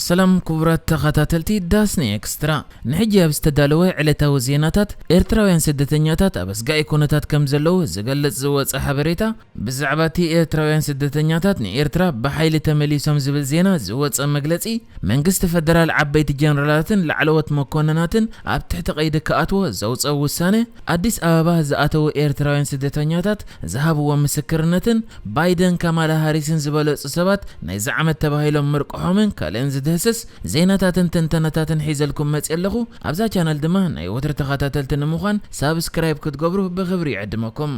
ሰላም ክቡራት ተኸታተልቲ ዳስኒ ኤክስትራ፣ ንሕጂ ኣብ ዝተዳለወ ዕለታዊ ዜናታት፣ ኤርትራውያን ስደተኛታት ኣብ ኣስጋኢ ኩነታት ከም ዘለዉ ዝገልጽ ዝወጸ ሓበሬታ፣ ብዛዕባ እቲ ኤርትራውያን ስደተኛታት ንኤርትራ ብሓይሊ ተመሊሶም ዝብል ዜና ዝወጸ መግለጺ፣ መንግስቲ ፈደራል ዓበይቲ ጀነራላትን ላዕለዎት መኮንናትን ኣብ ትሕቲ ቀይዲ ክኣትዎ ዘውጸኦ ውሳነ፣ ኣዲስ ኣበባ ዝኣተዉ ኤርትራውያን ስደተኛታት ዝሃብዎ ምስክርነትን ባይደን ካማላ ሃሪስን ዝበለጹ ሰባት ናይዚ ዓመት ተባሂሎም ምርቅሖምን ካልእን ዝድህስስ ዜናታትን ትንተናታትን ሒዘልኩም መጽየ ኣለኹ። ኣብዛ ቻነል ድማ ናይ ወትሪ ተኸታተልቲ ንምዃን ሳብስክራይብ ክትገብሩ ብኽብሪ ይዕድመኩም።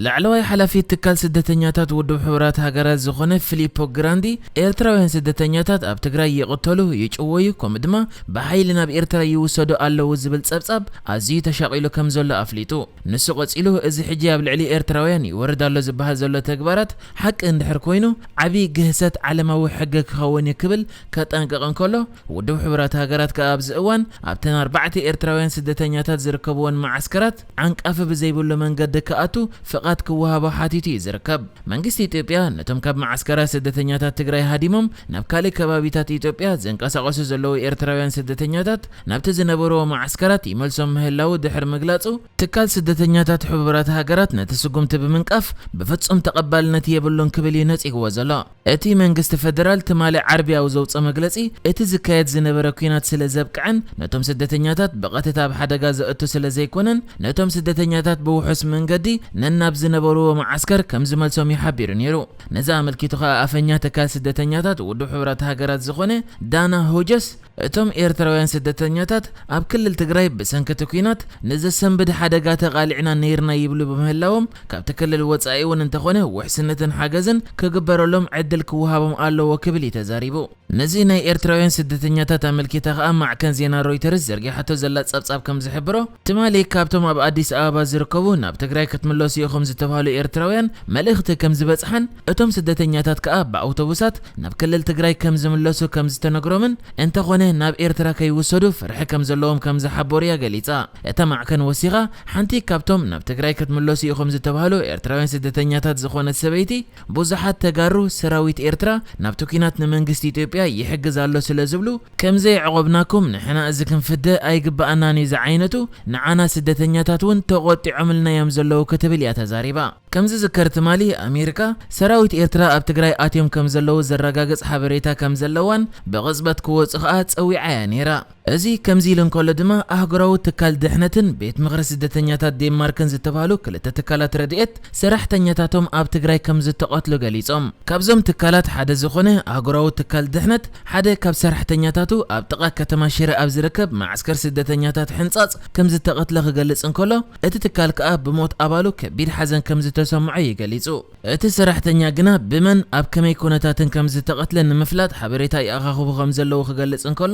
ላዕለዋይ ሓላፊ ትካል ስደተኛታት ውድብ ሕቡራት ሃገራት ዝኾነ ፊሊፖ ግራንዲ፣ ኤርትራውያን ስደተኛታት ኣብ ትግራይ ይቕተሉ፣ ይጭወዩ፣ ከምኡ ድማ ብሓይሊ ናብ ኤርትራ ይውሰዱ ኣለዉ ዝብል ጸብጻብ ኣዝዩ ተሻቒሉ ከም ዘሎ ኣፍሊጡ። ንሱ ቀጺሉ፣ እዚ ሕጂ ኣብ ልዕሊ ኤርትራውያን ይወርድ ኣሎ ዝበሃል ዘሎ ተግባራት ሓቂ እንድሕር ኮይኑ፣ ዓቢ ግህሰት ዓለማዊ ሕጊ ክኸውን እዩ ክብል ከጠንቅቕ እንከሎ፣ ውድብ ሕቡራት ሃገራት ከኣ ኣብዚ እዋን ኣብተን ኣርባዕተ ኤርትራውያን ስደተኛታት ዝርከብወን መዓስከራት ዓንቃፊ ብዘይብሉ መንገዲ ክኣቱ ፍቓድ ክወሃቦ ሓቲቱ እዩ ዝርከብ። መንግስቲ ኢትዮጵያ ነቶም ካብ መዓስከራት ስደተኛታት ትግራይ ሃዲሞም ናብ ካልእ ከባቢታት ኢትዮጵያ ዝንቀሳቐሱ ዘለዉ ኤርትራውያን ስደተኛታት ናብቲ ዝነበርዎ መዓስከራት ይመልሶም ምህላዉ ድሕሪ ምግላጹ፣ ትካል ስደተኛታት ሕቡራት ሃገራት ነቲ ስጉምቲ ብምንቃፍ ብፍጹም ተቐባልነት የብሉን ክብል እዩ ነጺግዎ ዘሎ። እቲ መንግስቲ ፈደራል ትማሊ ዓርቢ ኣብ ዘውጸ መግለጺ፣ እቲ ዝካየድ ዝነበረ ኲናት ስለ ዘብቅዐን ነቶም ስደተኛታት ብቐጥታ ኣብ ሓደጋ ዘእቱ ስለ ዘይኮነን፣ ነቶም ስደተኛታት ብውሑስ መንገዲ ነናብ ዝነበርዎ መዓስከር ከም ዝመልሶም እዩ ሓቢሩ ነይሩ። ነዚ ኣመልኪቱ ከኣ ኣፈኛ ትካል ስደተኛታት ውድብ ሕቡራት ሃገራት ዝኾነ ዳና ሆጀስ፣ እቶም ኤርትራውያን ስደተኛታት ኣብ ክልል ትግራይ ብሰንኪ እቲ ኲናት ንዘሰንብድ ሓደጋ ተቓሊዕና ነይርና ይብሉ ብምህላዎም፣ ካብቲ ክልል ወጻኢ እውን እንተኾነ ውሕስነትን ሓገዝን ክግበረሎም ዕድል ክወሃቦም ኣለዎ ክብል እዩ ተዛሪቡ። ነዚ ናይ ኤርትራውያን ስደተኛታት ኣመልኪታ ከኣ ማዕከን ዜና ሮይተርስ ዘርጊሓቶ ዘላ ጸብጻብ ከም ዝሕብሮ፣ ትማሊ ካብቶም ኣብ ኣዲስ ኣበባ ዝርከቡ ናብ ትግራይ ክትምለሱ ኢኹም ዝተባህሉ ኤርትራውያን መልእኽቲ ከም ዝበጽሓን፣ እቶም ስደተኛታት ከኣ ብኣውቶቡሳት ናብ ክልል ትግራይ ከም ዝምለሱ ከም ዝተነግሮምን፣ እንተኾነ ናብ ኤርትራ ከይውሰዱ ፍርሒ ከም ዘለዎም ከም ዝሓበሩ እያ ገሊጻ። እታ ማዕከን ወሲኻ፣ ሓንቲ ካብቶም ናብ ትግራይ ክትምለሱ ኢኹም ዝተባህሉ ኤርትራውያን ስደተኛታት ዝኾነት ሰበይቲ፣ ብዙሓት ተጋሩ ሰራዊት ኤርትራ ናብቲ ኲናት ንመንግስቲ ኢትዮጵያ ይሕግዝ ኣሎ ስለ ዝብሉ፣ ከም ዘየዕቆብናኩም ንሕና እዚ ክንፍደ ኣይግበኣናን እዩ ዝዓይነቱ፣ ንዓና ስደተኛታት እውን ተቖጢዖምልና እዮም ዘለዉ ክትብል እያ ተዛሪባ። ከም ዝዝከር ትማሊ ኣሜሪካ ሰራዊት ኤርትራ ኣብ ትግራይ ኣትዮም ከም ዘለዉ ዘረጋግጽ ሓበሬታ ከም ዘለዋን ብቕጽበት ክወጹ ከኣ ጸዊዓ እያ ነይራ። እዚ ከምዚ ኢሉ እንከሎ ድማ ኣህጉራዊ ትካል ድሕነትን ቤት ምኽሪ ስደተኛታት ዴንማርክን ዝተባህሉ ክልተ ትካላት ረድኤት ሰራሕተኛታቶም ኣብ ትግራይ ከም ዝተቐትሉ ገሊጾም። ካብዞም ትካላት ሓደ ዝኾነ ኣህጉራዊ ትካል ድሕነት ሓደ ካብ ሰራሕተኛታቱ ኣብ ጥቓ ከተማ ሽረ ኣብ ዝርከብ መዓስከር ስደተኛታት ሕንጻጽ ከም ዝተቐትለ ክገልጽ እንከሎ፣ እቲ ትካል ከኣ ብሞት ኣባሉ ከቢድ ሓዘን ከም ዝተሰምዖ እዩ ገሊጹ። እቲ ሰራሕተኛ ግና ብመን ኣብ ከመይ ኩነታትን ከም ዝተቐትለ ንምፍላጥ ሓበሬታ ይኣኻኽቡ ከም ዘለዉ ክገልጽ እንከሎ፣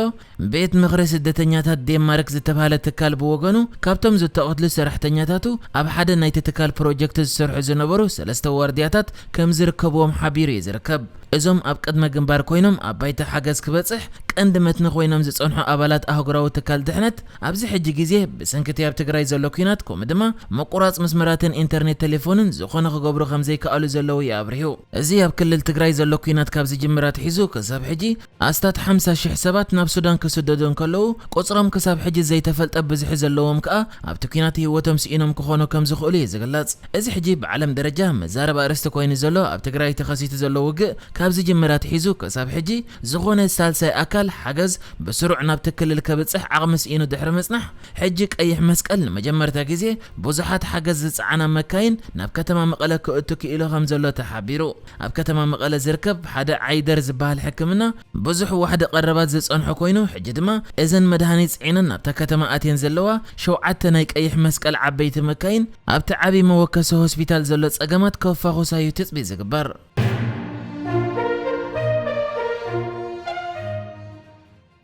ቤት ምኽሪ ስደተኛታት ዴንማርክ ዝተባህለ ትካል ብወገኑ፣ ካብቶም ዝተቐትሉ ሰራሕተኛታቱ ኣብ ሓደ ናይቲ ትካል ፕሮጀክት ዝሰርሑ ዝነበሩ ሰለስተ ዋርድያታት ከም ዝርከብዎም ሓቢሩ እዩ ዝርከብ። እዞም ኣብ ቅድመ ግንባር ኮይኖም ኣብ ባይታ ሓገዝ ክበጽሕ ቀንዲ መትኒ ኮይኖም ዝጸንሑ ኣባላት ኣህጉራዊ ትካል ድሕነት፣ ኣብዚ ሕጂ ግዜ ብሰንኪ እቲ ኣብ ትግራይ ዘሎ ኲናት፣ ከምኡ ድማ ምቁራጽ መስመራትን ኢንተርኔት ቴሌፎንን ዝኾነ ክገብሩ ከም ዘይከኣሉ ዘለዉ እዩ ኣብሪሁ። እዚ ኣብ ክልል ትግራይ ዘሎ ኲናት ካብ ዝጅምር ኣትሒዙ ክሳብ ሕጂ ኣስታት ሓምሳ ሽሕ ሰባት ናብ ሱዳን ክስደዱ እንከለዉ፣ ቁጽሮም ክሳብ ሕጂ ዘይተፈልጠ ብዝሒ ዘለዎም ከኣ ኣብቲ ኲናት ህይወቶም ስኢኖም ክኾኑ ከም ዝኽእሉ እዩ ዝግለጽ። እዚ ሕጂ ብዓለም ደረጃ መዛረቢ ኣርእስቲ ኮይኑ ዘሎ ኣብ ትግራይ ተኸሲቱ ዘሎ ውግእ ካብ ዝጅምር ኣትሒዙ ክሳብ ሕጂ ዝኾነ ሳልሳይ ኣካል ሓገዝ ብስሩዕ ናብቲ ክልል ከብጽሕ ዓቕሚ ስኢኑ ድሕሪ ምጽናሕ፣ ሕጂ ቀይሕ መስቀል ንመጀመርታ ግዜ ብዙሓት ሓገዝ ዝጸዓና መካይን ናብ ከተማ መቐለ ክእቱ ክኢሉ ከም ዘሎ ተሓቢሩ። ኣብ ከተማ መቐለ ዝርከብ ሓደ ዓይደር ዝበሃል ሕክምና ብዙሕ ዋሕዲ ቀረባት ዝጸንሖ ኮይኑ፣ ሕጂ ድማ እዘን መድሃኒት ጽዒነን ናብታ ከተማ ኣትየን ዘለዋ ሸውዓተ ናይ ቀይሕ መስቀል ዓበይቲ መካይን ኣብቲ ዓቢ መወከሲ ሆስፒታል ዘሎ ጸገማት ከፋኹሳ እዩ ትጽቢት ዝግበር።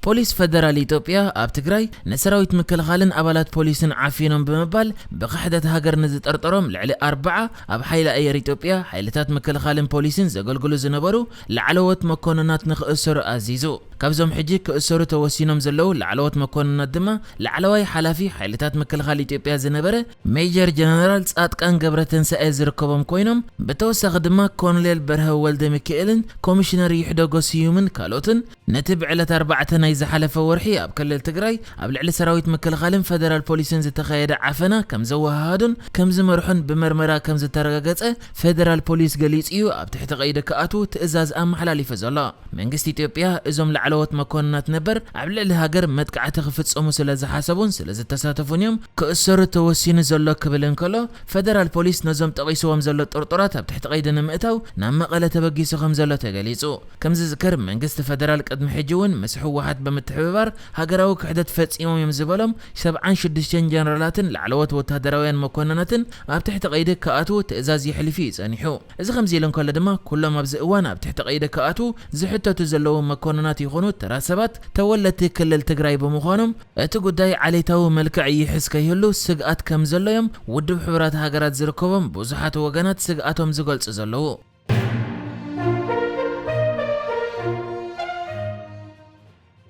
ፖሊስ ፈደራል ኢትዮጵያ ኣብ ትግራይ ንሰራዊት ምክልኻልን ኣባላት ፖሊስን ዓፊኖም ብምባል ብክሕደት ሃገር ንዝጠርጠሮም ልዕሊ ኣርባዓ ኣብ ሓይሊ ኣየር ኢትዮጵያ፣ ሓይልታት ምክልኻልን ፖሊስን ዘገልግሉ ዝነበሩ ላዕለዎት መኮንናት ንክእሰሩ ኣዚዙ። ካብዞም ሕጂ ክእሰሩ ተወሲኖም ዘለዉ ላዕለዎት መኮንናት ድማ ላዕለዋይ ሓላፊ ሓይልታት ምክልኻል ኢትዮጵያ ዝነበረ ሜጀር ጀነራል ጻድቃን ገብረትንሳኤ ዝርከቦም ኮይኖም፣ ብተወሳኺ ድማ ኮሎኔል በርሀ ወልደ ሚካኤልን ኮሚሽነር ይሕደጎ ስዩምን ካልኦትን ነቲ ብዕለት ኣርባዕተ ናይ ዝሓለፈ ወርሒ ኣብ ክልል ትግራይ ኣብ ልዕሊ ሰራዊት ምክልኻልን ፈደራል ፖሊስን ዝተኻየደ ዓፈና ከም ዘወሃሃዱን ከም ዝመርሑን ብመርመራ ከም ዝተረጋገጸ ፌደራል ፖሊስ ገሊጹ እዩ ኣብ ትሕቲ ቀይዲ ክኣትዉ ትእዛዝ ኣመሓላሊፉ ዘሎ። መንግስቲ ኢትዮጵያ እዞም ላዕለዎት መኮንናት ነበር ኣብ ልዕሊ ሃገር መጥቃዕቲ ክፍጸሙ ስለ ዝሓሰቡን ስለ ዝተሳተፉን እዮም ክእሰሩ ተወሲኑ ዘሎ ክብል እንከሎ፣ ፈደራል ፖሊስ ነዞም ጠቒስዎም ዘሎ ጥርጡራት ኣብ ትሕቲ ቀይዲ ንምእታው ናብ መቐለ ተበጊሱ ከም ዘሎ ተገሊጹ። ከም ዝዝከር፣ መንግስቲ ፈደራል ቅድሚ ሕጂ እውን ምስ ህወሓት ብምትሕብባር ሃገራዊ ክሕደት ፈጺሞም እዮም ዝበሎም ሰብዓን ሽዱሽተን ጀነራላትን ላዕለዎት ወታደራውያን መኮንናትን ኣብ ትሕቲ ቀይዲ ክኣትዉ ትእዛዝ የሕልፍ እዩ ጸኒሑ። እዚ ከምዚ ኢሉ እንከሎ ድማ፣ ኩሎም ኣብዚ እዋን ኣብ ትሕቲ ቀይዲ ክኣትዉ ዝሕተቱ ዘለዉ መኮንናት ይኹኑ ተራ ሰባት ተወለድቲ ክልል ትግራይ ብምዃኖም፣ እቲ ጉዳይ ዓሌታዊ መልክዕ ይሕዝ ከይህሉ ስግኣት ከም ዘሎ እዮም ውድብ ሕቡራት ሃገራት ዝርከቦም ብዙሓት ወገናት ስግኣቶም ዝገልጹ ዘለዉ።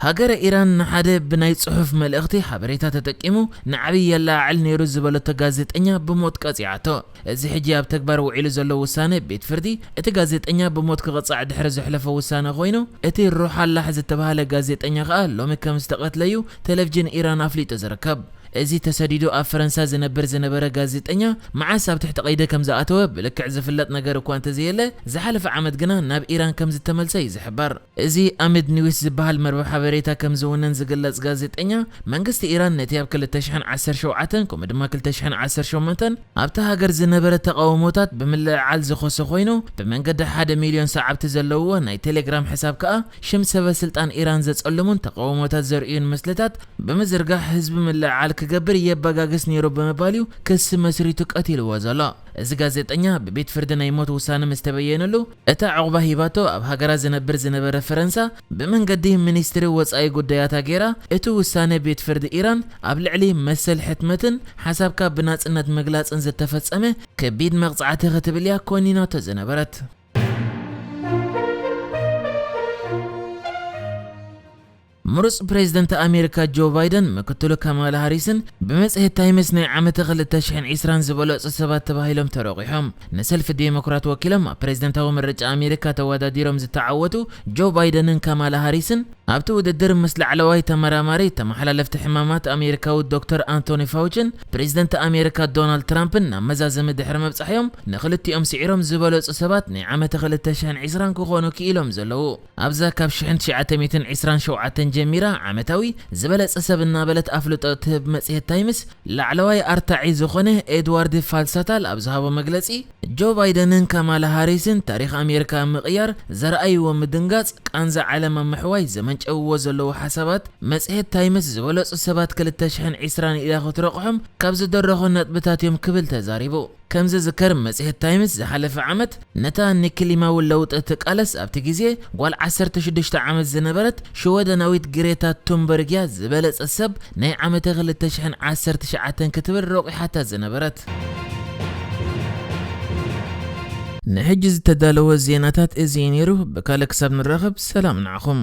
ሃገረ ኢራን ንሓደ ብናይ ጽሑፍ መልእኽቲ ሓበሬታ ተጠቂሙ ንዓብዪ የለዓዕል ነይሩ ዝበለቶ ጋዜጠኛ ብሞት ቀጺዓቶ። እዚ ሕጂ ኣብ ተግባር ውዒሉ ዘሎ ውሳነ ቤት ፍርዲ፣ እቲ ጋዜጠኛ ብሞት ክቕጻዕ ድሕሪ ዘሕለፎ ውሳነ ኮይኑ፣ እቲ ሩሓላህ ዝተባህለ ጋዜጠኛ ከኣ ሎሚ ከም ዝተቐትለዩ ቴሌቪዥን ኢራን ኣፍሊጡ ዝርከብ። እዚ ተሰዲዱ ኣብ ፈረንሳ ዝነብር ዝነበረ ጋዜጠኛ፣ መዓስ ኣብ ትሕቲ ቀይዲ ከም ዝኣተወ ብልክዕ ዝፍለጥ ነገር እኳ እንተዘየለ፣ ዝሓለፈ ዓመት ግና ናብ ኢራን ከም ዝተመልሰ እዩ ዝሕበር። እዚ ኣምድ ኒውስ ዝበሃል መርበብ ሓበሬታ ከም ዝውነን ዝግለጽ ጋዜጠኛ፣ መንግስቲ ኢራን ነቲ ኣብ ክልተ ሽሕን ዓሰርተ ሸውዓተን ከምኡ ድማ ክልተ ሽሕን ዓሰርተ ሸሞንተን ኣብታ ሃገር ዝነበረ ተቓውሞታት ብምልዕዓል ዝኸሶ ኮይኑ፣ ብመንገዲ ሓደ ሚልዮን ሰዓብቲ ዘለውዎ ናይ ቴሌግራም ሕሳብ ከኣ ሽም ሰበ ስልጣን ኢራን ዘጸልሙን ተቓውሞታት ዘርእዩን ምስልታት ብምዝርጋሕ ህዝቢ ምልዕዓል ክገብር የበጋግስ ነይሩ ብምባል እዩ ክሲ መስሪቱ ቀቲልዎ ዘሎ። እዚ ጋዜጠኛ ብቤት ፍርዲ ናይ ሞት ውሳነ ምስ ተበየነሉ፣ እታ ዕቑባ ሂባቶ ኣብ ሃገራ ዝነብር ዝነበረ ፈረንሳ ብመንገዲ ሚኒስትሪ ወጻኢ ጉዳያታ ገይራ፣ እቲ ውሳነ ቤት ፍርዲ ኢራን ኣብ ልዕሊ መሰል ሕትመትን ሓሳብካ ብናጽነት ምግላጽን ዝተፈጸመ ከቢድ መቕጻዕቲ ክትብል እያ ኮኒናቶ ዝነበረት። ምሩጽ ፕሬዝደንት ኣሜሪካ ጆ ባይደን ምክትሉ ካማላ ሃሪስን ብመጽሔት ታይምስ ናይ ዓመተ ክልተ ሽሕን ዕስራን ዝበለጹ ሰባት ተባሂሎም ተረቑሖም። ንሰልፊ ዴሞክራት ወኪሎም ኣብ ፕሬዝደንታዊ ምርጫ ኣሜሪካ ተወዳዲሮም ዝተዓወቱ ጆ ባይደንን ካማላ ሃሪስን ኣብቲ ውድድር ምስ ላዕለዋይ ተመራማሪ ተመሓላለፍቲ ሕማማት ኣሜሪካዊ ዶክተር ኣንቶኒ ፋውችን ፕሬዝደንት ኣሜሪካ ዶናልድ ትራምፕን ናብ መዛዘሚ ድሕሪ ምብጻሕዮም ንክልቲኦም ስዒሮም ዝበለጹ ሰባት ናይ ዓመተ ክልተ ሽሕን ዕስራን ክኾኑ ክኢሎም ዘለዉ። ኣብዛ ካብ ሽሕን ትሽዓተ ሚእትን ዕስራን ሸውዓተን ጀሚራ ዓመታዊ ዝበለጸ ሰብ እናበለት ኣፍልጦ እትህብ መጽሔት ታይምስ፣ ላዕለዋይ ኣርታዒ ዝኾነ ኤድዋርድ ፋልሳታል ኣብ ዝሃቦ መግለጺ፣ ጆ ባይደንን ካማላ ሃሪስን ታሪኽ ኣሜሪካ ኣብ ምቕያር ዘርኣይዎ ምድንጋጽ፣ ቃንዛ ዓለም ኣብ ምሕዋይ ዘመንጨውዎ ዘለዉ ሓሳባት፣ መጽሔት ታይምስ ዝበለጹ ሰባት ክልተ ሽሕን ዕስራን ኢላ ክትረቑሖም ካብ ዝደረኾ ነጥብታት እዮም ክብል ተዛሪቡ። ከም ዝዝከር፣ መጽሔት ታይምስ ዝሓለፈ ዓመት ነታ ንክሊማዊ ለውጢ እትቃለስ ኣብቲ ግዜ ጓል ዓሰርተ ሽዱሽተ ዓመት ዝነበረት ሽወደናዊት ግሬታ ቱንበርግ እያ ዝበለጸት ሰብ ናይ ዓመተ ክልተ ሽሕን ዓሰርተ ትሽዓተን ክትብል ረቑሓታ ዝነበረት። ንሕጂ ዝተዳለወ ዜናታት እዚ እዩ ነይሩ። ብካልእ ክሳብ ንራኸብ ሰላም ንዓኹም።